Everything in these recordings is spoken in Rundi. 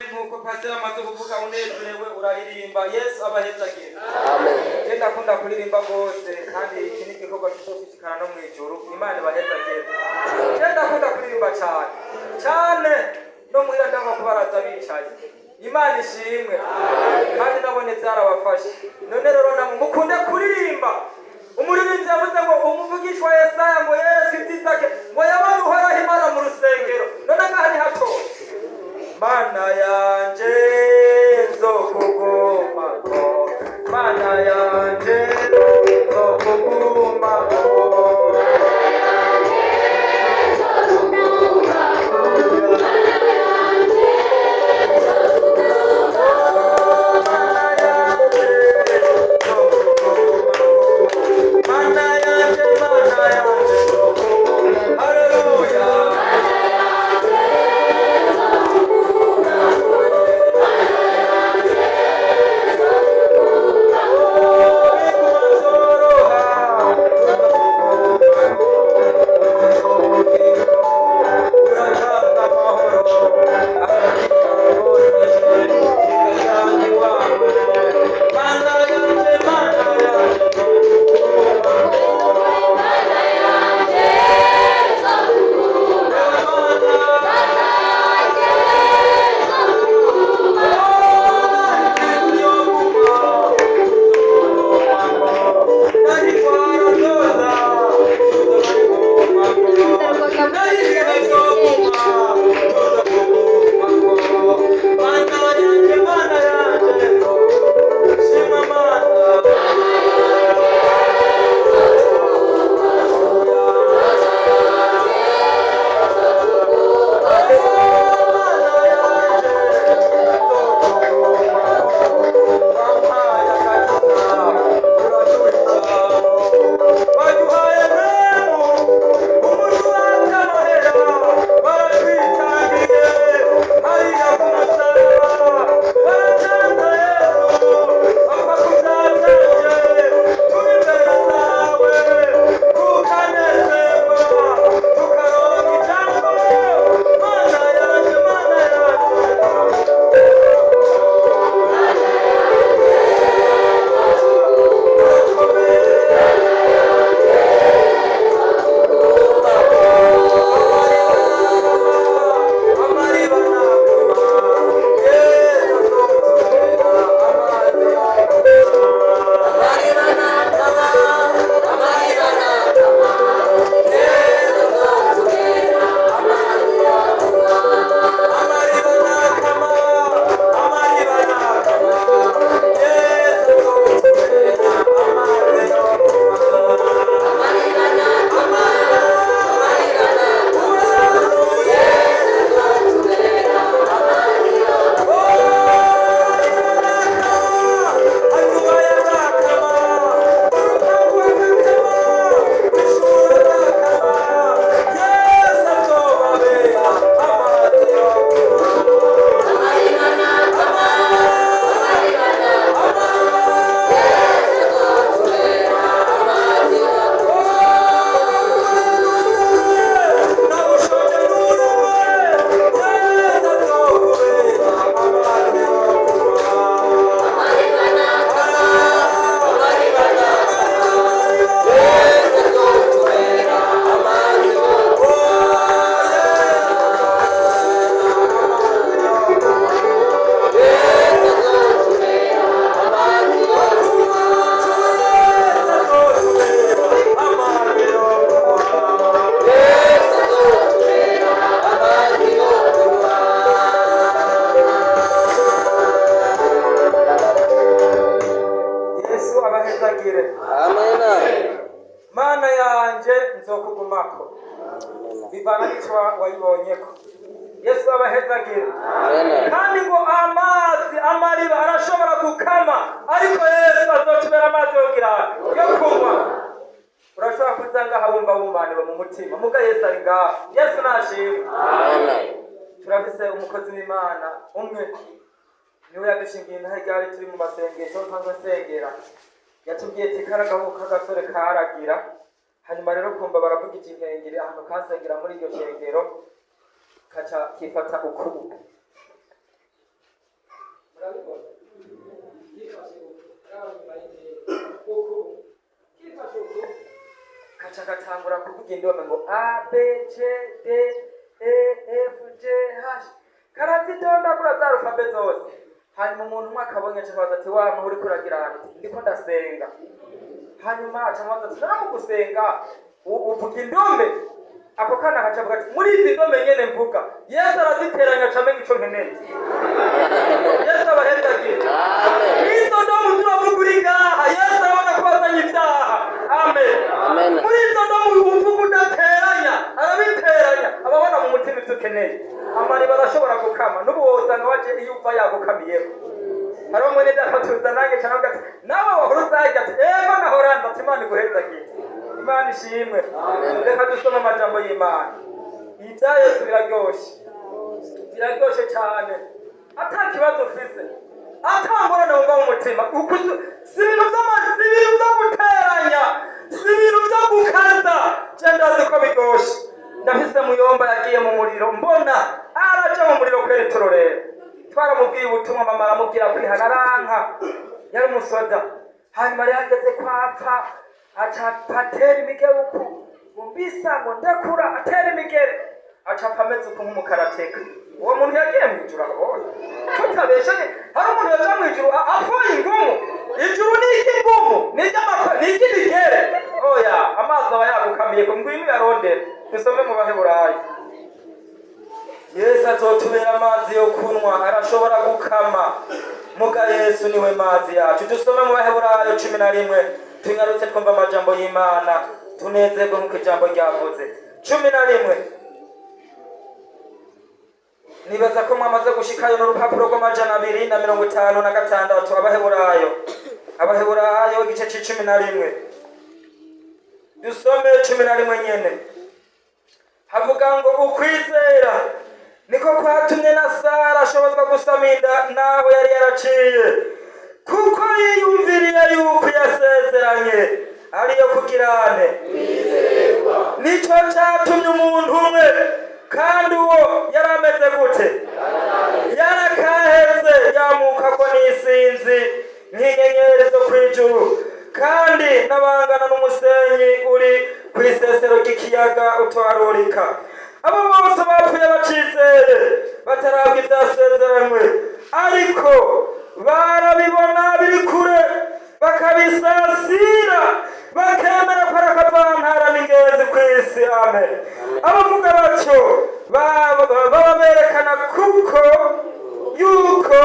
Nk'uko pasiteri amaze kuvuga, unezerewe uraririmba. Yesu abahezagire. Amen. Je ndakunda kuririmba rwose, kandi iki ni igikorwa kizoshishikana no mu ijuru. Imana ibahezagire. Je ndakunda kuririmba cyane cyane, no muhira ndanga kubaraza bicaye. Imana ishimwe, kandi nabone byarabafashe. None rero namwe mukunde kuririmba. Umuririmbyi yavuze ngo umuvugishwa Yesaya ngo yeretswe ibyiza ke, ngo yabonye Uhoraho Imana mu rusengero. None ngaha ni hatoye. Mana yanje, nzokugumako. Mana yanje, nzokugumako. Mana yanje, nzokugumako. Mana yanje, Mana yanje, nzokugumako. Haleluya. Yesu abahezagire. Amen. Mana yanje, nzokugumako, bivana n'ico wayibonyeko. Yesu abahezagire. Amen. Kandi ngo amazi, amariba arashobora gukama, ariko Yesu azotubera amazi yogira yo kunywa. Urashobora kuza ngaha wumva wumaniwe mu mutima, muga Yesu ari ngaha. Yesu nashimwe. Amen. Turafise umukozi w'Imana umwe, niwe yadushingiye intahe. Ryari turi mu masengesho, nsanzwe nsengera, yatubwiye ati karagahugu k'agasore karagira. Hanyuma rero kumva baravugije inkengeri ahantu kasengera muri iryo shengero, kaca kifata ukubu. gatangura kuvuga indome ngo A B C D E F G H, karazidondagura za alphabet zose. Hanyuma umuntu umwe akabonye aca akabaza ati: "Wa muntu, uriko uragira ahantu?" Ati: "Ndiko ndasenga." Hanyuma aca amubaza ati: "Nawe mu gusenga uvuga indome?" Ako kana akaca avuga ati: "Muri izi ndome nyene mvuga, Yesu araziteranya, aca amenya ico nkeneye." Yesu abahezagira. Amen. Izo ndomo turavuga uri ngaha, Yesu arabona ko wazanye ibyaha. Amen. Amen. Muri izo ndomo uvuga udateranya, arabiteranya, ababona mu mutima ibyo ukeneye. Amariba arashobora gukama. N'ubu wosanga waje iyo uva yagukamiyeko. Hariho mwene data tuza nange cyangwa ati: "Nawe wahora uzajya?" Ati: "Ego, nahora nza." Ati: "Imana iguhezagiye." Imana ishimwe. Reka dusome amajambo y'Imana. Ibya Yesu biraryoshe, biraryoshe cyane. Ata kibazo ufise, ata ngorane wumva mu mutima. Si ibintu si ibintu byo guteranya, si ibintu byo gukaza. Je ndazi ko biryoshe. Ndafise muyomba yagiye mu muriro, mbona araja mu muriro kweri. Turorera, twaramubwiye ubutumwa, mama aramubwira kwihana, aranka. Yari umusoda. Hanyuma rero ageze kwapfa, aca atera imigere uku ngo mbisa ngo ndakura, atera imigere, aca apfa ameze uku nk'umukarateka. Uwo muntu yagiye mu ijuru abonye tutabeshanye. Hari umuntu yaja mu ijuru apfuye ingumu? Ijuru ni iry'ingumu, ni iry'amako, ni iry'imigere? Oya, amazi aba yagukamiye ko ngwino uyarondere. Dusome mu Baheburayo. Yesu azotubera amazi yo kunywa. Arashobora gukama, muga Yesu niwe mazi yacu. Dusome mu Baheburayo 11, tunyarutse, twumva amajambo y'Imana, tunezerwe nk'uko ijambo ryavuze. 11. Nibaza ko mwamaze gushikayo n'urupapuro rw'amajana 256. Abaheburayo, Abaheburayo igice c'icumi na rimwe. Dusome 11 nyene. Havuga ngo: "Ukwizera niko kwatumye na Sara ashobozwa gusama inda naho yari yaraciye, kuko yiyumviriye yuko yasezeranye ariyo kugirane." Nicyo cyatumye umuntu umwe, kandi uwo yari ameze gute? Yarakaheze, yamuka ko n'isinzi nk'inyenyeri zo kw'ijuru, kandi n'abangana n'umusenyi uri ku isesero ry'ikiyaga utwarurika. Abo bose bapfuye bacizeye, batarabwa ibyasezeranywe, ariko barabibona biri kure, bakabisasira, bakemera ko ari akavantara n'ingenzi ku isi. Amen. Abavuga batyo baba berekana kuko yuko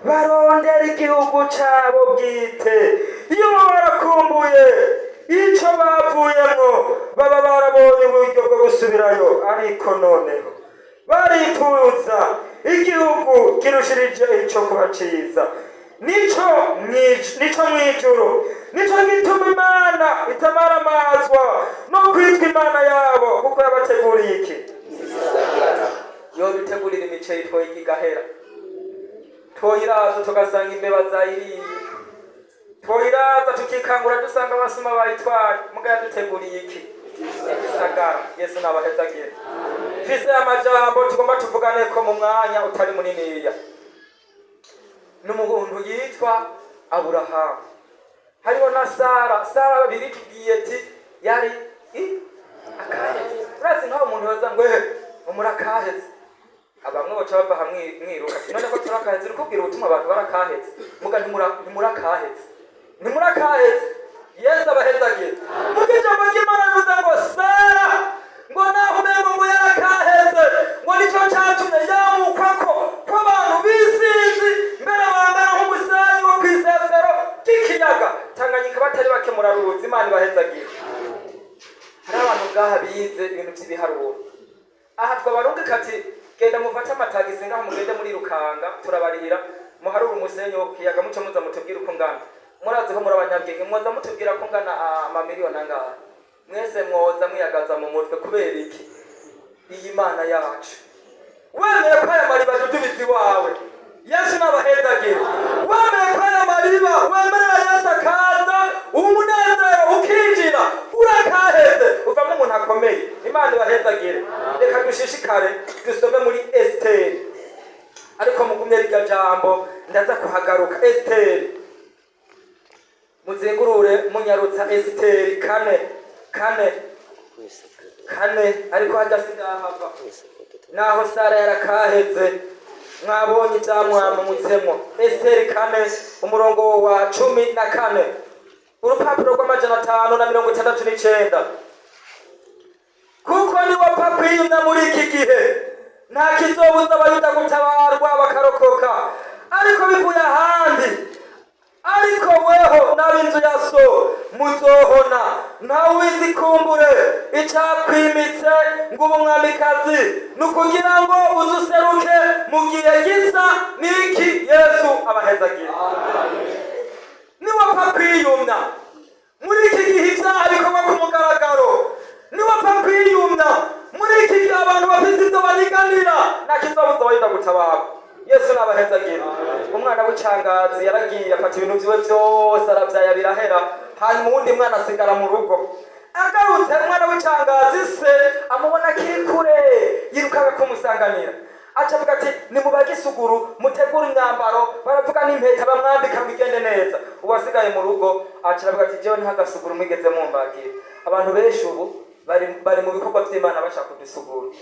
barondera igihugu cabo bwite. Iyo baba barakumbuye ico bavuyemo, baba barabonye uburyo bwo gusubirayo. Ariko noneho barifuza igihugu kirushirije ico kuba ciza, nico mw'ijuru. Nico gituma Imana itamaramazwa no kwitwa Imana yabo, kuko yabateguriye iki? Yodutegurira imiceri twoyiga igahera, twoyiraza tugasanga imbeba zayiriye, twoyiraza tukikangura dusanga abasuma bayitwaye. Muga yaduteguriye iki? Igisagara. Yesu nabahezagire. Mfise amajambo tugomba tuvugane ko mu mwanya utari muniniya. N'umuntu yitwa Aburahamu, hariho na Sara. Sara biritubwiye ati yari akaheze. Urazi nkaho umuntu yoza ngo: "Ehe, murakaheze." Abamwe baca bava hamwe mwiruka ati: "None ko turakaheze, uri kubwira ubutumwa abantu barakaheze?" Muga ntimurakaheze, ntimurakaheze. Yesu abahezagire. Muga ijambo ry'Imana rivuze ngo Sara ngo naho umengo ngo yarakaheze, ngo nicyo cyatumye yamukwa ko abantu b'isinzi mbere bangana nk'umusenyi wo kw'isesero ry'ikiyaga Tanganyika. Batari bake muraruzi. Imana ibahezagire. Hari abantu ngaha bize ibintu by'ibiharuro. Aha twabarungika ati: "Genda mufate amatagisi ngaha, mugende muri Rukanga, turabarira, muharure umusenyi wo ku kiyaga, muce muza mutubwire uko ngana." Murazi ko muri abanyabwenge, mwoza mutubwira ko ngana amamiliyoni angahe? Mwese mwoza mwiyagaza mu mutwe. Kubera iki? Iyi Mana yacu, wemeye ko aya mariba adudubiza iwawe. Yesu n'abahezagire. Wemeye ko aya mariba, wemerera Yesu akaza, umunezero ukinjira, urakaheze, uvamo umuntu akomeye. Imana ibahezagire. Reka dushishikare, dusome muri Esiteri, ariko mugumye rirya jambo, ndaza kuhagaruka. Esiteri, muzingurure munyarutsa. Esiteri 4:4. Kane, ariko hajya sindahava naho Sara yarakaheze. Mwabonye ibyamwamutsemwo. Esiteri 4, umurongo wa 14, urupapuro rw'amajana 569. Kuko niwapfa kwimya muri iki gihe, nta kizobuza Abayuda gutabarwa bakarokoka, ariko bivuye ahandi. Ariko weho n'ab'inzu ya so muzohona. Ntawe ubizi, kumbure icakwimitse ngo ubu umwamikazi ni ukugira ngo uzuseruke mu gihe gisa n'iki. Yesu abahezagira. Niwapfa kwiyumya muri iki gihe ibyaha bikorwa ku mugaragaro, niwapfa kwiyumya muri iki gihe abantu bafite ibyo baniganira, nta kizobuza Abayuda gutabara. Yesu nabahezagira. Umwana w'icangazi yaragiye afata ibintu vyiwe vyose, aravyaya, birahera. Hanyuma uwundi mwana asigara mu rugo. Agarutse umwana w'icangazi, se amubona akiri kure, yirukaga kumusanganira. Aca avuga ati: "Nimubage isuguru, mutegure imyambaro." Baravuga n'impeta, bamwambika ngo igende neza. Uwasigaye mu rugo aca aravuga ati: "Jewe nta gasuguru mwigeze mumbagira." Abantu benshi ubu bari mu bikorwa vy'Imana bashaka udusuguru.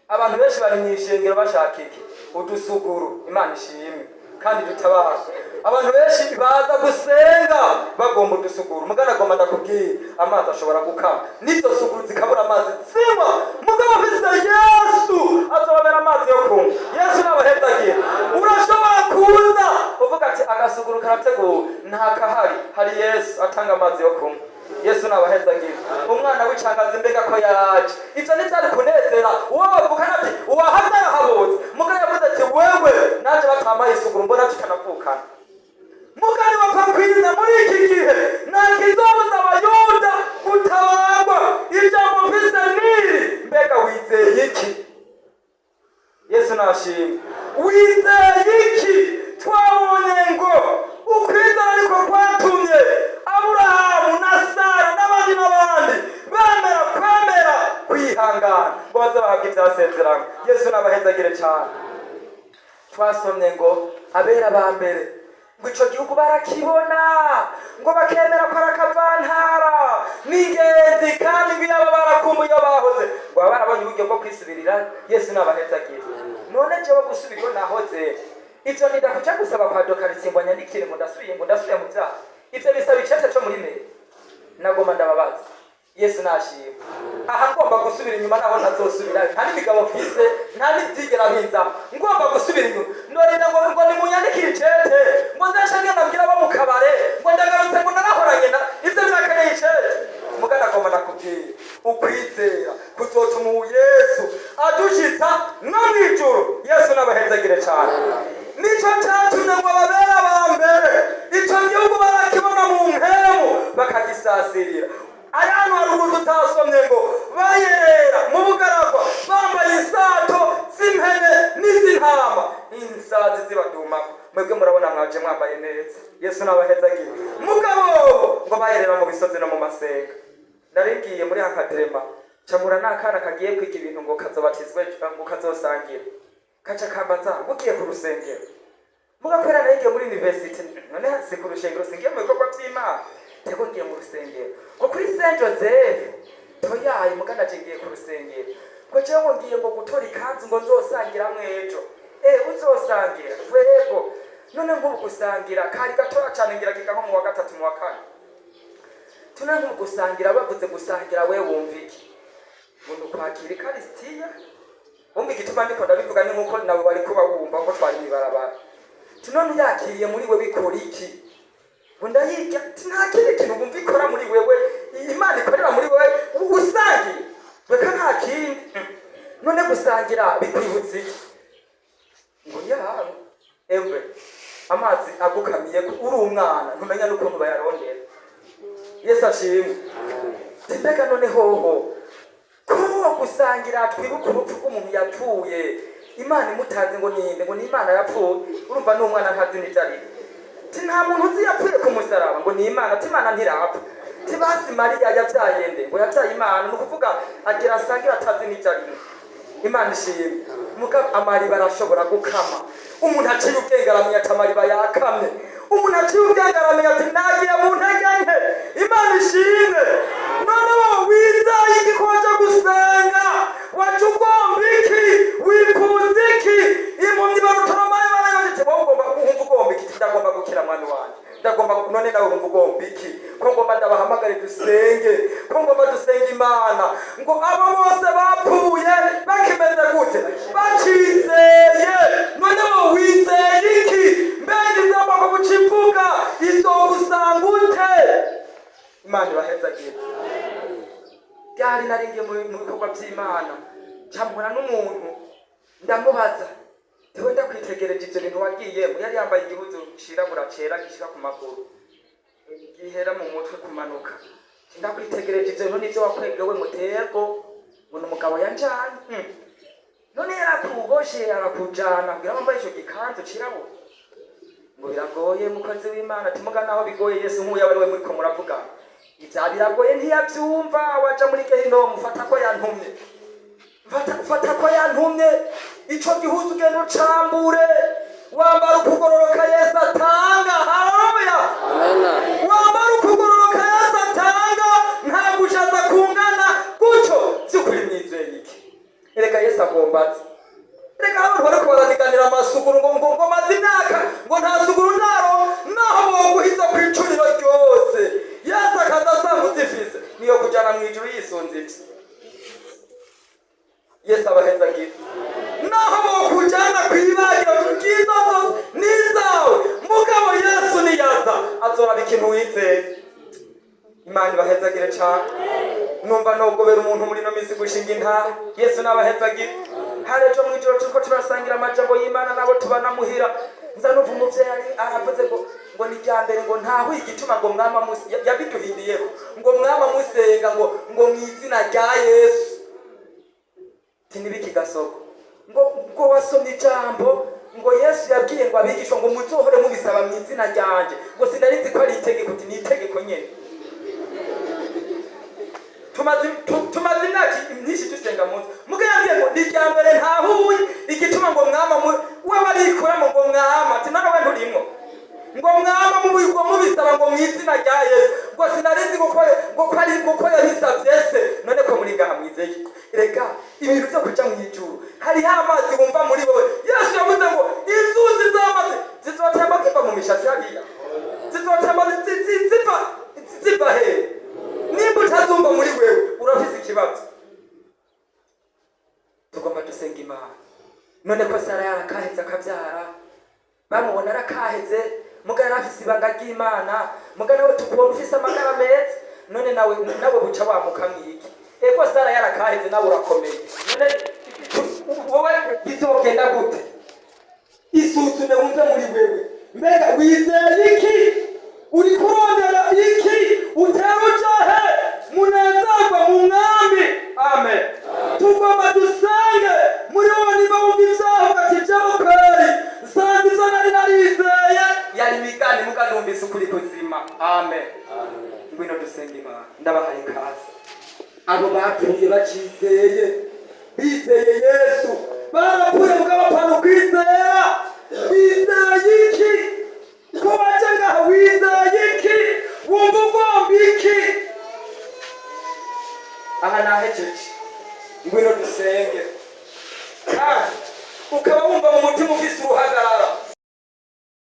Abantu benshi bari mu ishengero bashaka iki? Udusuguru. Imana ishimwe kandi dutabara. Abantu benshi baza gusenga bagomba udusuguru. Mugana agomba, ndakubwira, amazi ashobora gukama n'izo suguru zikabura amazi zinywa. Mugabo afise Yesu, azobabera amazi yo kunywa. Yesu n'abahezagira. Urashobora kuza uvuga ati: "Agasuguru karateguwe." Ntakahari, hari Yesu atanga amazi yo kunywa. Yesu nabahezagira. Umwana w'icangazi, mbega ko yaraje, ivyo ntivyari kunezera uwo bavukana ati: "Uwahavye arahabutse." Mugabo yavuze ati: "Wewe naje batamaye isuguru, mbona tutanavukana." Mugani bapfa kwirinda muri iki gihe, nta kizobuza Abayuda gutabarwa. Ijambo mfise niri: mbega wizeye iki? Yesu nashimwe. Wizeye iki? Twabonye ngo ukwizera niko kwatumye Aburahamu na Sara n'abandi n'abandi bemera kwemera kwihangana ngo baze bahabwe ivyasezerano. Yesu nabahezagire cyane. Twasomye ngo abera ba mbere ngo ico gihugu barakibona, ngo bakemera ko ari akavantara n'ingenzi, kandi ngo iyaba barakumbuye iyo bahoze, ngo baba barabonye uburyo bwo kwisubirira. Yesu nabahezagire. None jewe gusubira iyo nahoze, ivyo ndakuja gusaba kwa dokaritsiye ngo anyandikire ngo ndasubiye, ngo ndasubiye mu vyaha, ivyo bisaba icete co muri meri. Nagomba ndababaza. Yesu nashimwe. Aha ngomba gusubira inyuma, naho ntazosubirayo, nta n'imigabo mfise, nta n'ivyigera binzamo. Ngomba gusubira inyuma, norinda ngo nimunyandikire icete, ngo nzashe ngenda mbwira abo mu kabare ngo ndagarutse, ngo narahoranye na ivyo birakeneye icete. Mugana agomba nakubwira, ukwizera kuzotuma ubu Yesu adushitsa no mw'ijuru. Yesu n'abahezagire cane. Nico catumye ngo ababera ba mbere ico gihugu barakibona mu mpemu, bakagisasirira. Ari hano haruguru tutasomye ngo bayerera mu bugaragwa, bambaye isato z'impene n'iz'intama, insazi zibadumako. Mwebwe murabona mwaje mwambaye neza. Yesu n'abahezagire. Mugabo ngo bayerera mu bisozi no mu masenga. Nari ngiye muri hakaderema, camura n'akana kagiye kwiga ibintu ngo kazobatizwe, ngo kazosangira. Kaca kambaza ngo: "Ugiye ku rusengero?" Mugakwera nagiye muri university, none si ku rusengero? Singiye mu bikorwa vy'Imana? Tego, ngiye mu rusengero ngo kuri Saint Joseph. Toyaye, mugana je ngiye ku rusengero, ngo jewe ngo ngiye ngo gutora ikanzu ngo nzosangiramwo ejo. Uzosangira wego. None nk'ubu gusangira, kari gatoya cane, ngira kiga nko mu wa gatatu, mu wa kane. Tune nk'ubu gusangira, bavuze gusangira, we wumva iki? Ngo ni ukwakira ikarisitiya. Wumva igituma ndiko ndabivuga ni nkuko nawe wari kuba wumva ko twari mw'ibarabara. None uyakiriye muri we bikora iki? Ngo ndayirya. Ati nta kindi kintu wumva ikora muri wewe, Imana ikorera muri wewe usangiye? Reka, nta kindi. None gusangira bikwibutsa iki? Ngo ya emwe, amazi agukamiye ko uri umwana, ntumenya n'ukuntu bayarondera. Yesu ashimwe. Ati mbega none hoho ko gusangira twibuka urupfu rw'umuntu yapfuye, Imana imutanze, ngo ninde? Ngo ni Imana yapfuye. Urumva n'umwana ntazi n'ibyo ariko. Ti nta muntu uzi yapfuye ku musaraba? Ngo ni Imana. Ti Imana ntirapfa. Ti basi Mariya yabyaye nde? Ngo yabyaye Imana. Ni ukuvuga agira asangira atazi n'ibyo arimo. Imana ishimwe. Mugabo amariba arashobora gukama. Umuntu aciye ubwenge aramenya ati amariba yakamye. Umuntu aciye ubwenge aramenya ati nagiye mu ntege nke. Imana ishimwe. None wowe wizeye iki ko waja gusenga? Waje ugomba iki? Wifuza iki? Impumyi Barutoromayo barayibajije, wowe ugomba, wumva ugomba iki? Ndagomba gukira, mwami wanjye, ndagomba. None nawe wumva ugomba iki? Ko ngomba ndabahamagare dusenge, ko ngomba dusenge Imana, ngo abo bose bapfuye bakimeze gute? Bacizeye. None wowe wizeye iki? Mbega izamba ko bucivuga izogusanga ute? Imana ibahezagire. Ryari naringiye mu bikorwa by'Imana, ncamura n'umuntu, ndamubaza: "Tewe, ndakwitegereje, ivyo bintu wagiyemo." Yari yambaye igihuzu cirabura cera gishika ku maguru, gihera mu mutwe kumanuka. "Ndakwitegereje, ivyo bintu nivyo wakwegewe mutego?" Ngo ni umugabo yanjanye. None yarakuboshe arakujana kugira wambaye ico gikanzu cirabura? Ngo biragoye, mukozi w'Imana. Timuga naho bigoye, Yesu nk'uyu aba ari we muriko muravugana, ivya biragoye ntiyavyumva. Waja muri gehinomu, fata ko yantumye, fata ko yantumye. Ico gihuzu ugenda ucambure, wambara ukugororoka Yesu atanga. Haleluya! Amena. Wambara ukugororoka Yesu atanga, nta gushaza kungana gutyo. Vy'ukuri mwizeye iki? Erega Yesu agomba aze. Reka abantu bariko baraniganira amasuguru, ngo maze imyaka ngo nta suguru ndaro. Naho boguhiza kw'icuriro ryose, Yesu akaza asanga uzifise, niyo kujana mw'ijuru yisunze ivyo. Yesu abahezagira. Naho bokujana kw'ibagiro ryiza, zose nizawe, mugabo Yesu niyaza azoraba ikintu wizeye. Imana ibahezagire cane. Numva nogobera umuntu muri ino minsi gushinga intaha. Yesu nabahezagire. Hari ejo mw'ijoro turiko turasangira amajambo y'Imana nabo tubana muhira, nza numva umuvyeyi aravuze ngo ni irya mbere ngo ntaho igituma ngo mwama yabiduhindiyeko, ngo mwama musenga ngo mw'izina rya Yesu. Tinibiki gasoko? Ngo wasomye ijambo ngo Yesu yabwiye ngo abigishwa ngo muzohore mubisaba mu izina ryanje, ngo sinari nzi ko ari itegeko. Uti ni itegeko nyene. Tumaze imyaka myinshi dusenga mu nzu, muga yambwiye ngo ni irya mbere ntahuye igituma ngo mwama we warikuramo ngo mwama. Ati none we nturimwo? Ngo mwama ngo mubisaba ngo mu izina rya Yesu, ngo sinari nzi ngo ko ari ngo ko yabisabye se. None ko muri ngaha mwizeye? Reka ibintu byo kuja mu ijuru, hariho amazi wumva muri wowe. Yesu yavuze ngo inzuzi z'amazi zizotemba ziva mu mishatsi hariya, zizotemba ziva hehe? Nimba utazumva muri wewe, urafise ikibazo. Tugomba dusenga Imana. None ko Sara yarakaheze akabyara, bamubona arakaheze, muga yari afise ibanga ry'Imana. Muga nawe tukubona ufise amagara meza, none nawe buca wamuka mwiki? Ego, Sara yarakaheze, nawe urakomeye. None wowe bizogenda gute? Isuzume wumve muri wewe, mbega wizeye iki? Uri kurondera iki? Utera ujahe? Munezerwe mu Mwami. Amen. Tugomba dusenge muri wowe. Niba wumva ibyaha ugati ibyaho kweri, nsanze ibyo nari narizeye yari imigani, muga numvise ukuri kuzima. Amen. Ngwino dusenge Imana. Ndabahaye ikaze. Abo bapfuye bacizeye, bizeye Yesu, barapfuye mugabo bapfana ukwizera. Bizeye.